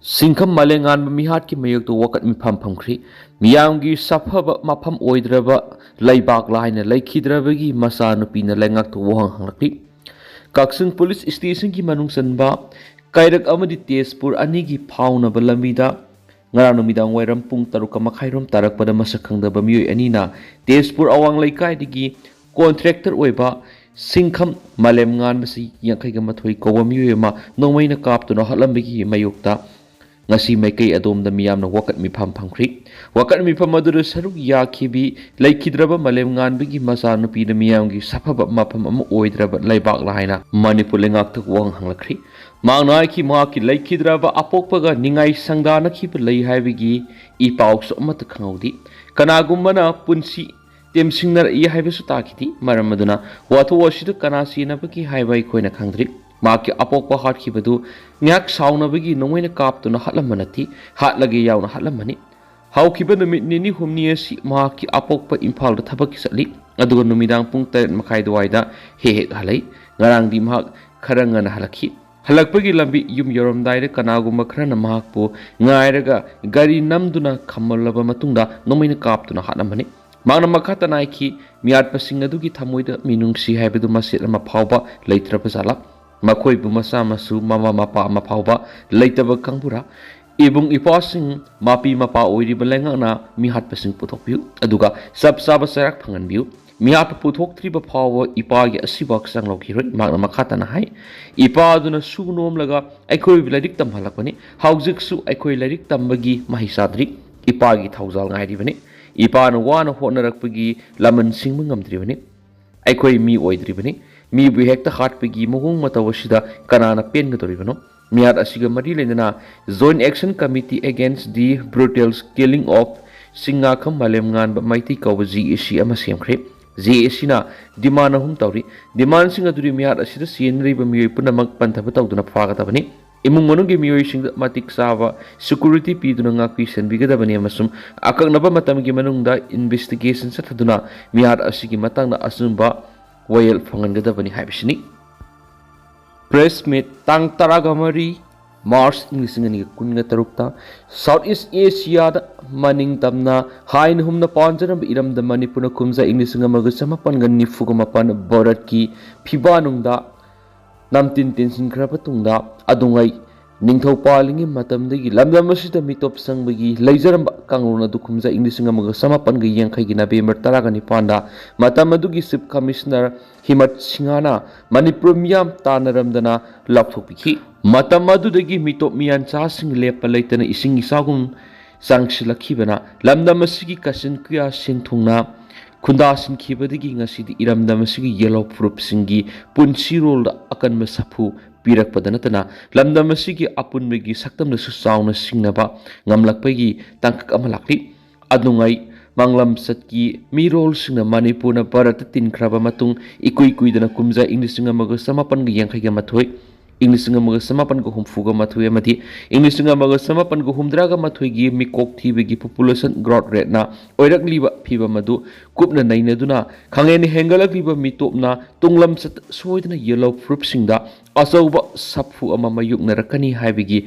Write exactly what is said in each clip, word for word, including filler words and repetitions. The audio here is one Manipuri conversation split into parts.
ꯁꯤꯡꯈꯝ ꯃꯥꯂꯦꯝꯉꯥꯟꯕ ꯃꯤꯍꯥꯠꯀꯤ ꯃꯥꯌꯣꯛꯇ ꯋꯥꯀꯠ ꯃꯤꯐꯝ ꯐꯝꯈ꯭ꯔꯤ꯫ ꯃꯤꯌꯥꯝꯒꯤ ꯁꯥꯐꯕ ꯃꯐꯝ ꯑꯣꯏꯗ꯭ꯔꯕ ꯂꯩꯕꯥꯛ ꯂꯥꯏꯅ ꯂꯩꯈꯤꯗ꯭ꯔꯕꯒꯤ ꯃꯆꯥꯅꯨꯄꯤꯅ ꯂꯩꯉꯥꯛꯇ ꯋꯥꯍꯪ ꯍꯪꯂꯛꯂꯤ꯫ ꯀꯛꯆꯤꯡ ꯄꯨꯂꯤꯁ ꯁ꯭ꯇꯦꯁꯟꯒꯤ ꯃꯅꯨꯡ ꯆꯟꯕ ꯀꯩꯔꯛ ꯑꯃꯗꯤ ꯇꯦꯖꯄꯨꯔ ꯑꯅꯤꯒꯤ ꯐꯥꯎꯅꯕ ꯂꯝꯕꯤꯗ ꯉꯔꯥꯡ ꯅꯨꯃꯤꯗꯥꯡ ꯋꯥꯏꯔꯝ ꯄꯨꯡ ꯇꯔꯨꯛꯀ ꯃꯈꯥꯏꯔꯣꯝ ꯇꯥꯔꯛꯄꯗ ꯃꯁꯛ ꯈꯪꯗꯕ ꯃꯤꯑꯣꯏ ꯑꯅꯤꯅ ꯇꯦꯖꯄꯨꯔ ꯑꯋꯥꯡ ꯂꯩꯀꯥꯏꯗꯒꯤ ꯀꯣꯟꯇ꯭ꯔꯦꯛꯇꯔ ꯑꯣꯏꯕ ꯁꯤꯡꯈꯝ ꯃꯥꯂꯦꯝꯉꯥꯟꯕꯁꯤ ꯌꯥꯡꯈꯩꯒ ꯃꯥꯊꯣꯏ ꯀꯧꯕ ꯃꯤꯑꯣꯏ ꯑꯃ ꯅꯣꯡꯃꯩꯅ ꯀꯥꯞꯇꯨꯅ ꯍꯥꯠꯂꯝꯕꯒꯤ ꯃꯥꯌꯣꯛꯇ ꯉꯁꯤ ꯃꯥꯏꯀꯩ ꯑꯗꯣꯝꯗ ꯃꯤꯌꯥꯝꯅ ꯋꯥꯀꯠ ꯃꯤꯐꯝ ꯐꯝꯈ꯭ꯔꯤ꯫ ꯋꯥꯀꯠ ꯃꯤꯐꯝ ꯑꯗꯨꯗ ꯁꯔꯨꯛ ꯌꯥꯈꯤꯕꯤ ꯂꯩꯈꯤꯗ꯭ꯔꯕ ꯃꯥꯂꯦꯝꯉꯥꯟꯕꯒꯤ ꯃꯆꯥꯅꯨꯄꯤꯅ ꯃꯤꯌꯥꯝꯒꯤ ꯁꯥꯐꯕ ꯃꯐꯝ ꯑꯃ ꯑꯣꯏꯗ꯭ꯔꯕ ꯂꯩꯕꯥꯛ ꯂꯥꯏꯅ ꯃꯅꯤꯄꯨꯔ ꯂꯩꯉꯥꯛꯇ ꯋꯥꯍꯪ ꯍꯪꯂꯛꯈ꯭ꯔꯤ꯫ ꯃꯍꯥꯛꯅ ꯍꯥꯏꯈꯤ, ꯃꯍꯥꯛꯀꯤ ꯂꯩꯈꯤꯗ꯭ꯔꯕ ꯑꯄꯣꯛꯄꯒ ꯅꯤꯡꯉꯥꯏ ꯁꯪꯗꯥꯅꯈꯤꯕ ꯂꯩ ꯍꯥꯏꯕꯒꯤ ꯏ ꯄꯥꯎꯁꯨ ꯑꯃꯠꯇ ꯈꯪꯍꯧꯗꯦ꯫ ꯀꯅꯥꯒꯨꯝꯕꯅ ꯄꯨꯟꯁꯤ ꯇꯦꯝꯁꯤꯡꯅꯔꯛꯏ ꯍꯥꯏꯕꯁꯨ ꯇꯥꯈꯤꯗꯦ꯫ ꯃꯔꯝ ꯑꯗꯨꯅ ꯋꯥꯊꯣꯛ ꯑꯁꯤꯗ ꯀꯅꯥ ꯆꯦꯟꯅꯕꯒꯦ ꯍꯥꯏꯕ ꯑꯩꯈꯣꯏꯅ ꯈꯪꯗ꯭ꯔꯤ꯫ ꯃꯍꯥꯛꯀꯤ ꯑꯄꯣꯛꯄ ꯍꯥꯠꯈꯤꯕꯗꯨ ꯉꯥꯏꯍꯥꯛ ꯁꯥꯎꯅꯕꯒꯤ ꯅꯣꯡꯃꯩꯅ ꯀꯥꯞꯇꯨꯅ ꯍꯥꯠꯂꯝꯕ ꯅꯠꯇꯦ, ꯍꯥꯠꯂꯒꯦ ꯌꯥꯎꯅ ꯍꯥꯠꯂꯝꯕꯅꯤ꯫ ꯍꯧꯈꯤꯕ ꯅꯨꯃꯤꯠ ꯅꯤꯅꯤ ꯍꯨꯝꯅꯤ ꯑꯁꯤ ꯃꯍꯥꯛꯀꯤ ꯑꯄꯣꯛꯄ ꯏꯝꯐꯥꯜꯗ ꯊꯕꯛꯀꯤ ꯆꯠꯂꯤ, ꯑꯗꯨꯒ ꯅꯨꯃꯤꯗꯥꯡ ꯄꯨꯡ ꯇꯔꯦꯠ ꯃꯈꯥꯏ ꯑꯗꯨꯋꯥꯏꯗ ꯍꯦꯛ ꯍꯦꯛ ꯍꯜꯂꯛꯏ꯫ ꯉꯔꯥꯡꯗꯤ ꯃꯍꯥꯛ ꯈꯔ ꯉꯟꯅ ꯍꯜꯂꯛꯈꯤ꯫ ꯍꯜꯂꯛꯄꯒꯤ ꯂꯝꯕꯤ ꯌꯨꯝ ꯌꯧꯔꯝꯗꯥꯏꯗ ꯀꯅꯥꯒꯨꯝꯕ ꯈꯔꯅ ꯃꯍꯥꯛꯄꯨ ꯉꯥꯏꯔꯒ ꯒꯥꯔꯤ ꯅꯝꯗꯨꯅ ꯈꯝꯃꯜꯂꯕ ꯃꯇꯨꯡꯗ ꯅꯣꯡꯃꯩꯅ ꯀꯥꯞꯇꯨꯅ ꯍꯥꯠꯂꯝꯕꯅꯤ꯫ ꯃꯍꯥꯛꯅ ꯃꯈꯥ ꯇꯥꯅ ꯍꯥꯏꯈꯤ, ꯃꯤꯍꯥꯠꯄꯁꯤꯡ ꯑꯗꯨꯒꯤ ꯊꯃꯣꯏꯗ ꯃꯤꯅꯨꯡꯁꯤ ꯍꯥꯏꯕꯗꯨ ꯃꯆꯦꯠ ꯑꯃ ꯐꯥꯎꯕ ꯂꯩꯇ꯭ꯔꯕ ꯖꯥꯠꯂꯥ? ꯃꯈꯣꯏꯕꯨ ꯃꯆꯥ ꯃꯁꯨ, ꯃꯃꯥ ꯃꯄꯥ ꯑꯃ ꯐꯥꯎꯕ ꯂꯩꯇꯕ ꯀꯥꯡꯕꯨꯔꯥ? ꯏꯕꯨꯡ ꯏꯄ꯭ꯋꯥꯁꯤꯡ, ꯃꯄꯤ ꯃꯄꯥ ꯑꯣꯏꯔꯤꯕ ꯂꯩꯉꯥꯛꯅ ꯃꯤꯍꯥꯠꯄꯁꯤꯡ ꯄꯨꯊꯣꯛꯄꯤꯌꯨ, ꯑꯗꯨꯒ ꯆꯞ ꯆꯥꯕ ꯆꯩꯔꯥꯛ ꯐꯪꯍꯟꯕꯤꯌꯨ꯫ ꯃꯤꯍꯥꯠꯄ ꯄꯨꯊꯣꯛꯇ꯭ꯔꯤꯕ ꯐꯥꯎꯕ ꯏꯄꯥꯒꯤ ꯑꯁꯤꯕ ꯍꯛꯆꯥꯡ ꯂꯧꯈꯤꯔꯣꯏ꯫ ꯃꯍꯥꯛꯅ ꯃꯈꯥ ꯇꯥꯅ ꯍꯥꯏ, ꯏꯄꯥ ꯑꯗꯨꯅ ꯁꯨ ꯅꯣꯝꯂꯒ ꯑꯩꯈꯣꯏꯕꯨ ꯂꯥꯏꯔꯤꯛ ꯇꯝꯍꯜꯂꯛꯄꯅꯤ꯫ ꯍꯧꯖꯤꯛꯁꯨ ꯑꯩꯈꯣꯏ ꯂꯥꯏꯔꯤꯛ ꯇꯝꯕꯒꯤ ꯃꯍꯩ ꯆꯥꯗ꯭ꯔꯤ꯫ ꯏꯄꯥꯒꯤ ꯊꯧꯖꯥꯜ ꯉꯥꯏꯔꯤꯕꯅꯤ꯫ ꯏꯄꯥꯅ ꯋꯥꯅ ꯍꯣꯠꯅꯔꯛꯄꯒꯤ ꯂꯃꯟ ꯁꯤꯡꯕ ꯉꯝꯗ꯭ꯔꯤꯕꯅꯤ꯫ ꯑꯩꯈꯣꯏ ꯃꯤ ꯑꯣꯏꯗ꯭ꯔꯤꯕꯅꯤ꯫ ꯃꯤꯕꯨ ꯍꯦꯛꯇ ꯍꯥꯠꯄꯒꯤ ꯃꯑꯣꯡ ꯃꯇꯧ ꯑꯁꯤꯗ ꯀꯅꯥꯅ ꯄꯦꯟꯒꯗꯧꯔꯤꯕꯅꯣ? ꯃꯤꯍꯥꯠ ꯑꯁꯤꯒ ꯃꯔꯤ ꯂꯩꯅꯅ Joint Action Committee Against the Brutal Killing of ꯁꯤꯡꯉꯥꯈꯝ ꯃꯥꯂꯦꯝꯉꯥꯟꯕ Meitei ꯀꯧꯕ ꯖꯦ ꯑꯦ ꯁꯤ ꯑꯃ ꯁꯦꯝꯈ꯭ꯔꯦ꯫ ꯖꯦ ꯑꯦ ꯁꯤꯅ ꯗꯤꯃꯥꯟ ꯑꯍꯨꯝ ꯇꯧꯔꯤ꯫ ꯗꯤꯃꯥꯟꯁꯤꯡ ꯑꯗꯨꯗꯤ ꯃꯤꯍꯥꯠ ꯑꯁꯤꯗ ꯆꯦꯟꯅꯔꯤꯕ ꯃꯤꯑꯣꯏ ꯄꯨꯝꯅꯃꯛ ꯄꯟꯊꯕ ꯇꯧꯗꯨꯅ ꯐꯥꯒꯗꯕꯅꯤ꯫ ꯏꯃꯨꯡ ꯃꯅꯨꯡꯒꯤ ꯃꯤꯑꯣꯏꯁꯤꯡꯗ ꯃꯇꯤꯛ ꯆꯥꯕ security ꯄꯤꯗꯨꯅ ꯉꯥꯛꯄꯤ ꯁꯦꯟꯕꯤꯒꯗꯕꯅꯤ ꯑꯃꯁꯨꯡ ꯑꯀꯛꯅꯕ ꯃꯇꯝꯒꯤ ꯃꯅꯨꯡꯗ investigation ꯆꯠꯊꯗꯨꯅ ꯃꯤꯍꯥꯠ ꯑꯁꯤꯒꯤ ꯃꯇꯥꯡꯗ ꯑꯆꯨꯝꯕ ꯋꯥꯌꯦꯜ ꯐꯪꯍꯟꯒꯗꯕꯅꯤ ꯍꯥꯏꯕꯁꯤꯅꯤ꯫ Press meet ꯇꯥꯡ ꯇꯔꯥꯒ ꯃꯔꯤ ꯃꯥꯔꯆ ꯏꯪ ꯂꯤꯁꯤꯡ ꯑꯅꯤꯒ ꯀꯨꯟꯒ ꯇꯔꯨꯛꯇ ꯁꯥꯎꯠ ꯏꯁ ꯑꯦꯁꯤꯌꯥꯗ ꯃꯅꯤꯡ ꯇꯝꯅ ꯍꯥꯏꯅ ꯍꯨꯝꯅ ꯄꯥꯟꯖꯔꯝꯕ ꯏꯔꯝꯗꯝ ꯃꯅꯤꯄꯨꯔꯅ ꯀꯨꯝꯖꯥ ꯏꯪ ꯂꯤꯁꯤꯡ ꯑꯃꯒ ꯆꯃꯥꯄꯟꯒ ꯅꯤꯐꯨꯒ ꯃꯥꯄꯟ ꯚꯥꯔꯠꯀꯤ ꯐꯤꯕꯥꯅꯨꯡꯗ ꯅꯝꯇꯤꯟ ꯇꯤꯟꯁꯤꯟꯈ꯭ꯔꯕ ꯇꯨꯡꯗ, ꯑꯗꯨꯉꯩ ꯅꯤꯡꯊꯧ ꯄꯥꯜꯂꯤꯉꯩ ꯃꯇꯝꯗꯒꯤ ꯂꯝꯗꯝ ꯑꯁꯤꯗ ꯃꯤꯇꯣꯞ ꯆꯪꯕꯒꯤ ꯂꯩꯖꯔꯝꯕ ꯀꯥꯡꯂꯣꯟ ꯑꯗꯨ ꯀꯨꯝꯖꯥ ꯏꯪ ꯂꯤꯁꯤꯡ ꯑꯃꯒ ꯆꯃꯥꯄꯟꯒ ꯌꯥꯡꯈꯩꯒꯤ ꯅꯕꯦꯝꯕꯔ ꯇꯔꯥꯒ ꯅꯤꯄꯥꯟꯗ ꯃꯇꯝ ꯑꯗꯨꯒꯤ ꯆꯤꯐ ꯀꯃꯤꯁꯅꯔ ꯍꯤꯃꯠ ꯁꯤꯡꯍꯅ ꯃꯅꯤꯄꯨꯔ ꯃꯤꯌꯥꯝ ꯇꯥꯟꯅꯔꯝꯗꯅ ꯂꯥꯎꯊꯣꯛꯄꯤꯈꯤ꯫ ꯃꯇꯝ ꯑꯗꯨꯗꯒꯤ ꯃꯤꯇꯣꯞ ꯃꯤꯌꯥꯟꯆꯥꯁꯤꯡ ꯂꯦꯞꯄ ꯂꯩꯇꯅ ꯏꯁꯤꯡ ꯏꯆꯥꯎꯒꯨꯝ ꯆꯪꯁꯤꯜꯂꯛꯈꯤꯕꯅ ꯂꯝꯗꯝ ꯑꯁꯤꯒꯤ ꯀꯥꯆꯤꯟ ꯀꯨꯌꯥ ꯁꯤꯟ ꯊꯨꯡꯅ ꯈꯨꯟꯗꯥꯁꯤꯟꯈꯤꯕꯗꯒꯤ ꯉꯁꯤꯗꯤ ꯏꯔꯝꯗꯝ ꯑꯁꯤꯒꯤ ꯌꯦꯜꯍꯧ ꯐꯨꯔꯨꯞꯁꯤꯡꯒꯤ ꯄꯨꯟꯁꯤꯔꯣꯜꯗ ꯑꯀꯟꯕ ꯁꯥꯐꯨ ꯄꯤꯔꯛꯄꯗ ꯅꯠꯇꯅ ꯂꯝꯗꯝ ꯑꯁꯤꯒꯤ ꯑꯄꯨꯟꯕꯒꯤ ꯁꯛꯇꯝꯗꯁꯨ ꯆꯥꯎꯅ ꯁꯤꯡꯅꯕ ꯉꯝꯂꯛꯄꯒꯤ ꯇꯥꯡꯀꯛ ꯑꯃ ꯂꯥꯛꯂꯤ꯫ ꯑꯗꯨꯉꯩ ꯃꯥꯡꯂꯝꯆꯠꯀꯤ ꯃꯤꯔꯣꯜꯁꯤꯡꯅ ꯃꯅꯤꯄꯨꯔꯅ ꯚꯥꯔꯠꯇ ꯇꯤꯟꯈ꯭ꯔꯕ ꯃꯇꯨꯡ ꯏꯀꯨꯏ ꯀꯨꯏꯗꯅ ꯀꯨꯝꯖꯥ ꯏꯪ ꯂꯤꯁꯤꯡ ꯑꯃꯒ ꯆꯃꯥꯄꯟꯒ ꯌꯥꯡꯈꯩꯒ ꯃꯥꯊꯣꯏ, ꯏꯪ ꯂꯤꯁꯤꯡ ꯑꯃꯒ ꯆꯃꯥꯄꯟꯒ ꯍꯨꯝꯐꯨꯒ ꯃꯥꯊꯣꯏ ꯑꯃꯗꯤ ꯏꯪ ꯂꯤꯁꯤꯡ ꯑꯃꯒ ꯆꯃꯥꯄꯟꯒ ꯍꯨꯝꯗ꯭ꯔꯥꯒ ꯃꯥꯊꯣꯏꯒꯤ ꯃꯤꯀꯣꯛ ꯊꯤꯕꯒꯤ ꯄꯣꯄꯨꯂꯦꯁꯟ ꯒ꯭ꯔꯣꯠ ꯔꯦꯠꯅ ꯑꯣꯏꯔꯛꯂꯤꯕ ꯐꯤꯕꯝ ꯑꯗꯨ ꯀꯨꯞꯅ ꯅꯩꯅꯗꯨꯅ ꯈꯪꯍꯦꯟ ꯍꯦꯟꯒꯠꯂꯛꯂꯤꯕ ꯃꯤꯇꯣꯞꯅ ꯇꯨꯡꯂꯝꯆꯠ ꯁꯣꯏꯗꯅ ꯌꯦꯜꯍꯧ ꯐꯨꯔꯨꯞꯁꯤꯡꯗ ꯑꯆꯧꯕ ꯁꯥꯐꯨ ꯑꯃ ꯃꯥꯌꯣꯛꯅꯔꯛꯀꯅꯤ ꯍꯥꯏꯕꯒꯤ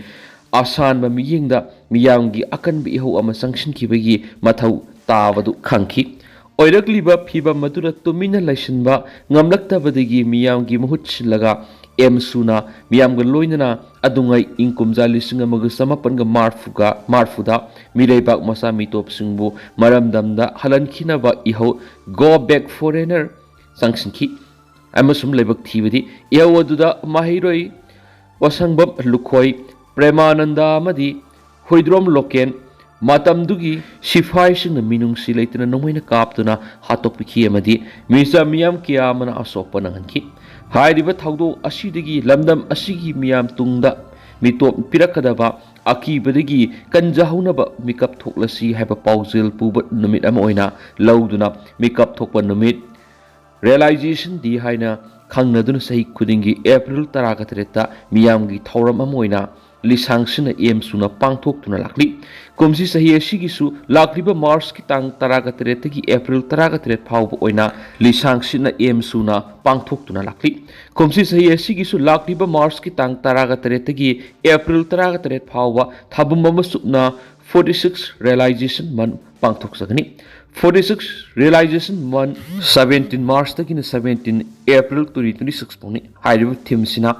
ꯑꯁꯥꯟꯕ ꯃꯤꯠꯌꯦꯡꯗ ꯃꯤꯌꯥꯝꯒꯤ ꯑꯀꯟꯕ ꯏꯍꯧ ꯑꯃ ꯆꯪꯁꯤꯟꯈꯤꯕꯒꯤ ꯃꯊꯧ ꯇꯥꯕꯗꯨ ꯈꯪꯈꯤ꯫ ꯑꯣꯏꯔꯛꯂꯤꯕ ꯐꯤꯕꯝ ꯑꯗꯨꯗ ꯇꯨꯃꯤꯟꯅ ꯂꯩꯁꯤꯟꯕ ꯉꯝꯂꯛꯇꯕꯗꯒꯤ ꯃꯤꯌꯥꯝꯒꯤ ꯃꯍꯨꯠ ꯁꯤꯜꯂꯒ ꯑꯦꯝꯁꯨꯅ ꯃꯤꯌꯥꯝꯒ ꯂꯣꯏꯅꯅ ꯑꯗꯨꯉꯩ ꯏꯪ ꯀꯨꯝꯖꯥ ꯂꯤꯁꯤꯡ ꯑꯃꯒ ꯆꯃꯥꯄꯟꯒ ꯃꯔꯐꯨꯒ, ꯃꯔꯐꯨꯗ ꯃꯤꯔꯩꯕꯥꯛ ꯃꯆꯥ ꯃꯤꯇꯣꯞꯁꯤꯡꯕꯨ ꯃꯔꯝꯗꯝꯗ ꯍꯜꯍꯟꯈꯤꯅꯕ ꯏꯍꯧ Go Back Foreigner ꯆꯪꯁꯤꯟꯈꯤ꯫ ꯑꯃꯁꯨꯡ ꯂꯥꯏꯕꯛ ꯊꯤꯕꯗꯤ ꯏꯍꯧ ꯑꯗꯨꯗ ꯃꯍꯩꯔꯣꯏ ꯋꯥꯁꯪꯕꯝ ꯂꯨꯈꯣꯏ, ꯄ꯭ꯔꯦꯃꯥꯅꯟꯗ ꯑꯃꯗꯤ ꯍꯨꯏꯗ꯭ꯔꯣꯝ ꯂꯣꯀꯦꯟ ꯃꯇꯝꯗꯨꯒꯤ ꯁꯤꯐꯥꯏꯁꯤꯡꯅ ꯃꯤꯅꯨꯡꯁꯤ ꯂꯩꯇꯅ ꯅꯣꯡꯃꯩꯅ ꯀꯥꯞꯇꯨꯅ ꯍꯥꯠꯇꯣꯛꯄꯤꯈꯤ ꯑꯃꯗꯤ ꯃꯤꯆꯝ ꯃꯤꯌꯥꯝ ꯀꯌꯥ ꯑꯃꯅ ꯑꯁꯣꯛꯄ ꯅꯪꯍꯟꯈꯤ꯫ ꯍꯥꯏꯔꯤꯕ ꯊꯧꯗꯣꯛ ꯑꯁꯤꯗꯒꯤ ꯂꯝꯗꯝ ꯑꯁꯤꯒꯤ ꯃꯤꯌꯥꯝ ꯇꯨꯡꯗ ꯃꯤꯇꯣꯞ ꯄꯤꯔꯛꯀꯗꯕ ꯑꯀꯤꯕꯗꯒꯤ ꯀꯟꯖꯍꯧꯅꯕ ꯃꯤꯀꯞ ꯊꯣꯛꯂꯁꯤ ꯍꯥꯏꯕ ꯄꯥꯎꯖꯦꯜ ꯄꯨꯕ ꯅꯨꯃꯤꯠ ꯑꯃ ꯑꯣꯏꯅ ꯂꯧꯗꯨꯅ ꯃꯤꯀꯞ ꯊꯣꯛꯄ ꯅꯨꯃꯤꯠ, Realization Day ꯍꯥꯏꯅ ꯈꯪꯅꯗꯨꯅ ꯆꯍꯤ ꯈꯨꯗꯤꯡꯒꯤ ꯑꯦꯄ꯭ꯔꯤꯜ ꯇꯔꯥꯒ ꯇꯔꯦꯠꯇ ꯃꯤꯌꯥꯝꯒꯤ ꯊꯧꯔꯝ ꯑꯃ ꯑꯣꯏꯅ ꯂꯤꯁꯥꯡꯁꯤꯟꯅ ꯑꯦꯝ ꯁꯨꯅ ꯄꯥꯡꯊꯣꯛꯇꯨꯅ ꯂꯥꯛꯂꯤ꯫ ꯀꯨꯝꯁꯤ ꯆꯍꯤ ꯑꯁꯤꯒꯤꯁꯨ ꯂꯥꯛꯂꯤꯕ ꯃꯥꯔꯆꯀꯤ ꯇꯥꯡ ꯇꯔꯥꯒ ꯇꯔꯦꯠꯇꯒꯤ ꯑꯦꯄ꯭ꯔꯤꯜ ꯇꯔꯥꯒ ꯇꯔꯦꯠ ꯐꯥꯎꯕ ꯑꯣꯏꯅ ꯂꯤꯁꯥꯡꯁꯤꯟꯅ ꯑꯦꯝ ꯁꯨꯅ ꯄꯥꯡꯊꯣꯛꯇꯨꯅ ꯂꯥꯛꯂꯤ꯫ ꯀꯨꯝꯁꯤ ꯆꯍꯤ ꯑꯁꯤꯒꯤꯁꯨ ꯂꯥꯛꯂꯤꯕ ꯃꯥꯔꯆꯀꯤ ꯇꯥꯡ ꯇꯔꯥꯒ ꯇꯔꯦꯠꯇꯒꯤ ꯑꯦꯄ꯭ꯔꯤꯜ ꯇꯔꯥꯒ ꯇꯔꯦꯠ ꯐꯥꯎꯕ ꯊꯥꯕꯨꯝ ꯑꯃ ꯆꯨꯞꯅ forty six Realization Month ꯄꯥꯡꯊꯣꯛꯆꯒꯅꯤ꯫ Forty six Realization Month seventeen ꯃꯥꯔꯆꯇꯒꯤꯅ seventeen April twenty twenty six ꯐꯥꯎꯅꯤ꯫ ꯍꯥꯏꯔꯤꯕ ꯊꯤꯝꯁꯤꯅ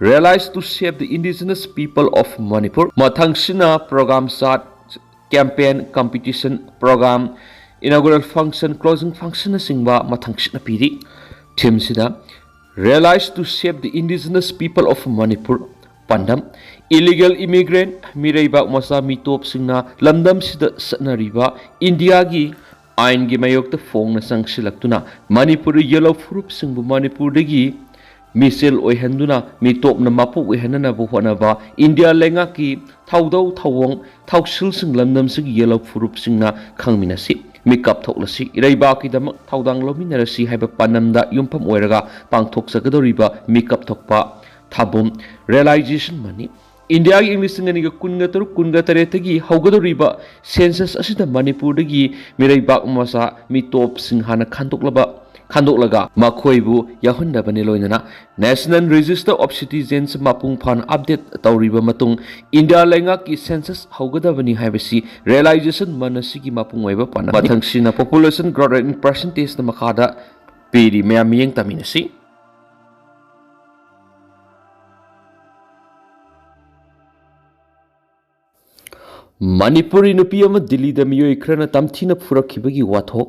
Realize to Save the Indigenous People of Manipur, ꯃꯊꯪꯁꯤꯅ program chart, campaign, competition, program, inaugural function, closing functionꯅꯆꯤꯡꯕ ꯃꯊꯪꯁꯤꯅ ꯄꯤꯔꯤ꯫ ꯊꯤꯝꯁꯤꯗ Realize to Save the Indigenous People of Manipur꯫ ꯄꯥꯟꯗꯝ: illegal immigrant, ꯃꯤꯔꯩꯕꯥꯛ ꯃꯆꯥ ꯃꯤꯇꯣꯞꯁꯤꯡꯅ ꯂꯝꯗꯝꯁꯤꯗ ꯆꯠꯅꯔꯤꯕ ꯏꯟꯗꯤꯌꯥꯒꯤ ꯑꯥꯏꯟꯒꯤ ꯃꯥꯌꯣꯛꯇ ꯐꯣꯡꯅ ꯆꯪꯁꯤꯜꯂꯛꯇꯨꯅ ꯃꯅꯤꯄꯨꯔꯗ ꯌꯦꯜꯍꯧ ꯐꯨꯔꯨꯞꯁꯤꯡꯕꯨ ꯃꯅꯤꯄꯨꯔꯗꯒꯤ ꯃꯤꯆꯦꯜ ꯑꯣꯏꯍꯟꯗꯨꯅ ꯃꯤꯇꯣꯞꯅ ꯃꯄꯨ ꯑꯣꯏꯍꯟꯅꯅꯕ ꯍꯣꯠꯅꯕ ꯏꯟꯗꯤꯌꯥ ꯂꯩꯉꯥꯛꯀꯤ ꯊꯧꯗꯧ ꯊꯧꯑꯣꯡ ꯊꯧꯁꯤꯜꯁꯤꯡ ꯂꯝꯗꯝꯁꯤꯒꯤ ꯌꯦꯜꯍꯧ ꯐꯨꯔꯨꯞꯁꯤꯡꯅ ꯈꯪꯃꯤꯟꯅꯁꯤ, ꯃꯤꯀꯞ ꯊꯣꯛꯂꯁꯤ, ꯏꯔꯩꯕꯥꯛꯀꯤꯗꯃꯛ ꯊꯧꯗꯥꯡ ꯂꯧꯃꯤꯟꯅꯔꯁꯤ ꯍꯥꯏꯕ ꯄꯥꯟꯗꯝꯗ ꯌꯨꯝꯐꯝ ꯑꯣꯏꯔꯒ ꯄꯥꯡꯊꯣꯛꯆꯒꯗꯧꯔꯤꯕ ꯃꯤꯀꯞ ꯊꯣꯛꯄ ꯊꯥꯕꯨꯝ Realization Monthꯅꯤ꯫ ꯏꯟꯗꯤꯌꯥꯒꯤ ꯏꯪ ꯂꯤꯁꯤꯡ ꯑꯅꯤꯒ ꯀꯨꯟꯒ ꯇꯔꯨꯛ ꯀꯨꯟꯒ ꯇꯔꯦꯠꯇꯒꯤ ꯍꯧꯒꯗꯧꯔꯤꯕ census ꯑꯁꯤꯗ ꯃꯅꯤꯄꯨꯔꯗꯒꯤ ꯃꯤꯔꯩꯕꯥꯛ ꯃꯆꯥ ꯃꯤꯇꯣꯞꯁꯤꯡ ꯍꯥꯟꯅ ꯈꯟꯗꯣꯛꯂꯕ ꯈꯟꯗꯣꯛꯂꯒ ꯃꯈꯣꯏꯕꯨ ꯌꯥꯎꯍꯟꯗꯕꯅꯤ꯫ ꯂꯣꯏꯅꯅ National Register of Citizens ꯃꯄꯨꯡ ꯐꯥꯅ update ꯇꯧꯔꯤꯕ ꯃꯇꯨꯡ ꯏꯟꯗꯤꯌꯥ ꯂꯩꯉꯥꯛꯀꯤ census ꯍꯧꯒꯗꯕꯅꯤ ꯍꯥꯏꯕꯁꯤ Realization Month ꯑꯁꯤꯒꯤ ꯃꯄꯨꯡ ꯑꯣꯏꯕ ꯄꯥꯟꯗꯝꯅꯤ꯫ ꯃꯊꯪꯁꯤꯅ Population Growth Rate in Percentageꯅ ꯃꯈꯥꯗ ꯄꯤꯔꯤ꯫ ꯃꯌꯥꯝ ꯃꯤꯠꯌꯦꯡ ꯇꯝꯃꯤꯟꯅꯁꯤ꯫ ꯃꯅꯤꯄꯨꯔꯤ ꯅꯨꯄꯤ ꯑꯃ ꯗꯤꯜꯂꯤꯗ ꯃꯤꯑꯣꯏ ꯈꯔꯅ ꯇꯝꯊꯤꯅ ꯐꯨꯔꯛꯈꯤꯕꯒꯤ ꯋꯥꯊꯣꯛ꯫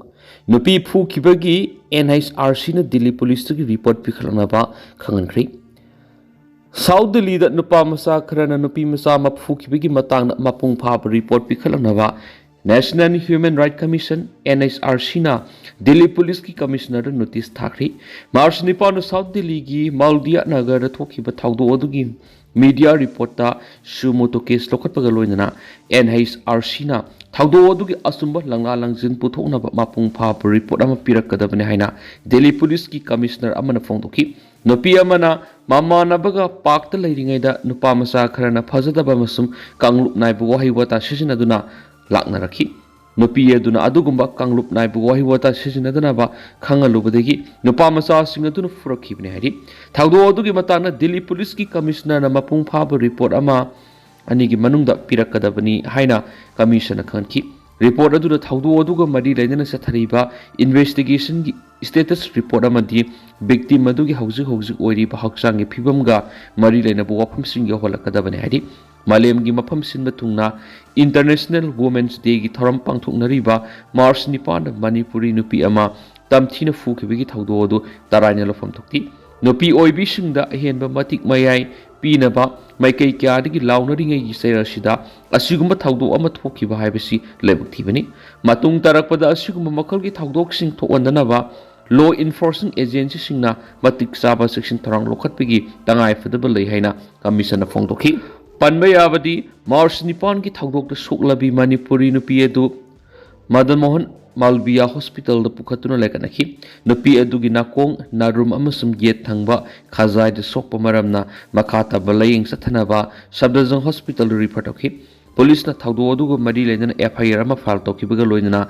ꯅꯨꯄꯤ ꯐꯨꯈꯤꯕꯒꯤ NHRCꯅ ꯗꯤꯜꯂꯤ ꯄꯨꯂꯤꯁꯇꯒꯤ ꯔꯤꯄꯣꯔꯠ ꯄꯤꯈꯠꯂꯛꯅꯕ ꯈꯪꯍꯟꯈ꯭ꯔꯤ꯫ ꯁꯥꯎꯠ ꯗꯤꯜꯂꯤꯗ ꯅꯨꯄꯥ ꯃꯆꯥ ꯈꯔꯅ ꯅꯨꯄꯤ ꯃꯆꯥ ꯑꯃ ꯐꯨꯈꯤꯕꯒꯤ ꯃꯇꯥꯡꯗ ꯃꯄꯨꯡ ꯐꯥꯕ ꯔꯤꯄꯣꯔꯠ ꯄꯤꯈꯠꯂꯛꯅꯕ National Human Rights Commission, NHRCꯅ ꯗꯤꯜꯂꯤ ꯄꯨꯂꯤꯁꯀꯤ ꯀꯃꯤꯁꯅꯔꯗ ꯅꯣꯇꯤꯁ ꯊꯥꯈ꯭ꯔꯤ꯫ ꯃꯥꯔꯆ ꯅꯤꯄꯥꯟꯗ ꯁꯥꯎꯠ ꯗꯤꯜꯂꯤꯒꯤ ꯃꯥꯜꯗꯤꯌꯥ ꯅꯒꯔꯗ ꯊꯣꯛꯈꯤꯕ ꯊꯧꯗꯣꯛ ꯑꯗꯨꯒꯤ ꯃꯤꯗꯤꯌꯥ ꯔꯤꯄꯣꯔꯠꯇ suo motu case ꯂꯧꯈꯠꯄꯒ ꯂꯣꯏꯅꯅ NHRCꯅ ꯊꯧꯗꯣꯛ ꯑꯗꯨꯒꯤ ꯑꯆꯨꯝꯕ ꯂꯪꯂꯥ ꯂꯪꯖꯤꯟ ꯄꯨꯊꯣꯛꯅꯕ ꯃꯄꯨꯡ ꯐꯥꯕ ꯔꯤꯄꯣꯔꯠ ꯑꯃ ꯄꯤꯔꯛꯀꯗꯕꯅꯤ ꯍꯥꯏꯅ ꯗꯤꯜꯂꯤ ꯄꯨꯂꯤꯁꯀꯤ ꯀꯃꯤꯁꯅꯔ ꯑꯃꯅ ꯐꯣꯡꯗꯣꯛꯈꯤ꯫ ꯅꯨꯄꯤ ꯑꯃꯅ ꯃꯃꯥꯟꯅꯕꯒ ꯄꯥꯔꯛꯇ ꯂꯩꯔꯤꯉꯩꯗ ꯅꯨꯄꯥ ꯃꯆꯥ ꯈꯔꯅ ꯐꯖꯗꯕ ꯑꯃꯁꯨꯡ ꯀꯥꯡꯂꯨꯞ ꯅꯥꯏꯕ ꯋꯥꯍꯩ ꯋꯥꯇꯥ ꯁꯤꯖꯤꯟꯅꯗꯨꯅ ꯂꯥꯛꯅꯔꯛꯈꯤ꯫ ꯅꯨꯄꯤ ꯑꯗꯨꯅ ꯑꯗꯨꯒꯨꯝꯕ ꯀꯥꯡꯂꯨꯞ ꯅꯥꯏꯕ ꯋꯥꯍꯩ ꯋꯥꯇꯥ ꯁꯤꯖꯤꯟꯅꯗꯅꯕ ꯈꯪꯍꯜꯂꯨꯕꯗꯒꯤ ꯅꯨꯄꯥ ꯃꯆꯥꯁꯤꯡ ꯑꯗꯨꯅ ꯐꯨꯔꯛꯈꯤꯕꯅꯤ ꯍꯥꯏꯔꯤ꯫ ꯊꯧꯗꯣꯛ ꯑꯗꯨꯒꯤ ꯃꯇꯥꯡꯗ ꯗꯤꯜꯂꯤ ꯄꯨꯂꯤꯁꯀꯤ ꯀꯃꯤꯁꯅꯔꯅ ꯃꯄꯨꯡ ꯐꯥꯕ ꯔꯤꯄꯣꯔꯠ ꯑꯃ ꯑꯅꯤꯒꯤ ꯃꯅꯨꯡꯗ ꯄꯤꯔꯛꯀꯗꯕꯅꯤ ꯍꯥꯏꯅ ꯀꯃꯤꯁꯟꯅ ꯈꯪꯍꯟꯈꯤ꯫ ꯔꯤꯄꯣꯔꯠ ꯑꯗꯨꯗ ꯊꯧꯗꯣꯛ ꯑꯗꯨꯒ ꯃꯔꯤ ꯂꯩꯅꯅ ꯆꯠꯊꯔꯤꯕ ꯏꯟꯚꯦꯁꯇꯤꯒꯦꯁꯟꯒꯤ ꯁ꯭ꯇꯦꯇꯁ ꯔꯤꯄꯣꯔꯠ ꯑꯃꯗꯤ ꯚꯤꯛꯇꯤꯝ ꯑꯗꯨꯒꯤ ꯍꯧꯖꯤꯛ ꯍꯧꯖꯤꯛ ꯑꯣꯏꯔꯤꯕ ꯍꯛꯆꯥꯡꯒꯤ ꯐꯤꯕꯝꯒ ꯃꯔꯤ ꯂꯩꯅꯕ ꯋꯥꯐꯝꯁꯤꯡ ꯌꯧꯍꯜꯂꯛꯀꯗꯕꯅꯤ ꯍꯥꯏꯔꯤ꯫ ꯃꯥꯂꯦꯝꯒꯤ ꯃꯐꯝ ꯁꯤꯟꯕ ꯊꯨꯡꯅ ꯏꯟꯇꯔꯅꯦꯁꯅꯦꯜ ꯋꯨꯃꯦꯟꯁ ꯗꯦꯒꯤ ꯊꯧꯔꯝ ꯄꯥꯡꯊꯣꯛꯅꯔꯤꯕ ꯃꯥꯔꯆ ꯅꯤꯄꯥꯟꯗ ꯃꯅꯤꯄꯨꯔꯤ ꯅꯨꯄꯤ ꯑꯃ ꯇꯝꯊꯤꯅ ꯐꯨꯈꯤꯕꯒꯤ ꯊꯧꯗꯣꯛ ꯑꯗꯨ ꯇꯔꯥꯏꯅ ꯂꯧꯐꯝ ꯊꯣꯛꯈꯤ꯫ ꯅꯨꯄꯤ ꯑꯣꯏꯕꯤꯁꯤꯡꯗ ꯑꯍꯦꯟꯕ ꯃꯇꯤꯛ ꯃꯌꯥꯏ ꯄꯤꯅꯕ ꯃꯥꯏꯀꯩ ꯀꯌꯥꯗꯒꯤ ꯂꯥꯎꯅꯔꯤꯉꯩꯒꯤ ꯆꯩꯔꯛ ꯑꯁꯤꯗ ꯑꯁꯤꯒꯨꯝꯕ ꯊꯧꯗꯣꯛ ꯑꯃ ꯊꯣꯛꯈꯤꯕ ꯍꯥꯏꯕꯁꯤ ꯂꯥꯏꯕꯛ ꯊꯤꯕꯅꯤ꯫ ꯃꯇꯨꯡ ꯇꯥꯔꯛꯄꯗ ꯑꯁꯤꯒꯨꯝꯕ ꯃꯈꯜꯒꯤ ꯊꯧꯗꯣꯛꯁꯤꯡ ꯊꯣꯛꯍꯟꯗꯅꯕ ꯂꯣ ꯏꯟꯐꯣꯔꯁꯤꯡ ꯑꯦꯖꯦꯟꯁꯤꯁꯤꯡꯅ ꯃꯇꯤꯛ ꯆꯥꯕ ꯆꯦꯛꯁꯤꯟ ꯊꯧꯔꯥꯡ ꯂꯧꯈꯠꯄꯒꯤ ꯇꯉꯥꯏꯐꯗꯕ ꯂꯩ ꯍꯥꯏꯅ ꯀꯃꯤꯁꯟꯅ ꯐꯣꯡꯗꯣꯛꯈꯤ꯫ ꯄꯟꯕ ꯌꯥꯕꯗꯤ, ꯃꯥꯔꯆ ꯅꯤꯄꯥꯟꯒꯤ ꯊꯧꯗꯣꯛꯇ ꯁꯣꯛꯂꯕꯤ ꯃꯅꯤꯄꯨꯔꯤ ꯅꯨꯄꯤ ꯑꯗꯨ ꯃꯗꯟ ꯃꯣꯍꯟ ꯃꯥꯜꯕꯤꯌꯥ ꯍꯣꯁꯄꯤꯇꯥꯜꯗ ꯄꯨꯈꯠꯇꯨꯅ ꯂꯥꯏꯀꯠꯅꯈꯤ꯫ ꯅꯨꯄꯤ ꯑꯗꯨꯒꯤ ꯅꯥꯀꯣꯡ, ꯅꯥꯔꯨꯝ ꯑꯃꯁꯨꯡ ꯌꯦꯠ ꯊꯪꯕ ꯈꯖꯥꯏꯗ ꯁꯣꯛꯄ ꯃꯔꯝꯅ ꯃꯈꯥ ꯇꯥꯕ ꯂꯥꯌꯦꯡ ꯆꯠꯊꯅꯕ ꯁꯕꯗꯖꯪ ꯍꯣꯁꯄꯤꯇꯥꯜꯗ ꯔꯤꯐꯔ ꯇꯧꯈꯤ꯫ ꯄꯨꯂꯤꯁꯅ ꯊꯧꯗꯣꯛ ꯑꯗꯨꯒ ꯃꯔꯤ ꯂꯩꯅꯅ ꯑꯦꯐ ꯑꯥꯏ ꯑꯥꯔ ꯑꯃ ꯐꯥꯏꯜ ꯇꯧꯈꯤꯕꯒ ꯂꯣꯏꯅꯅ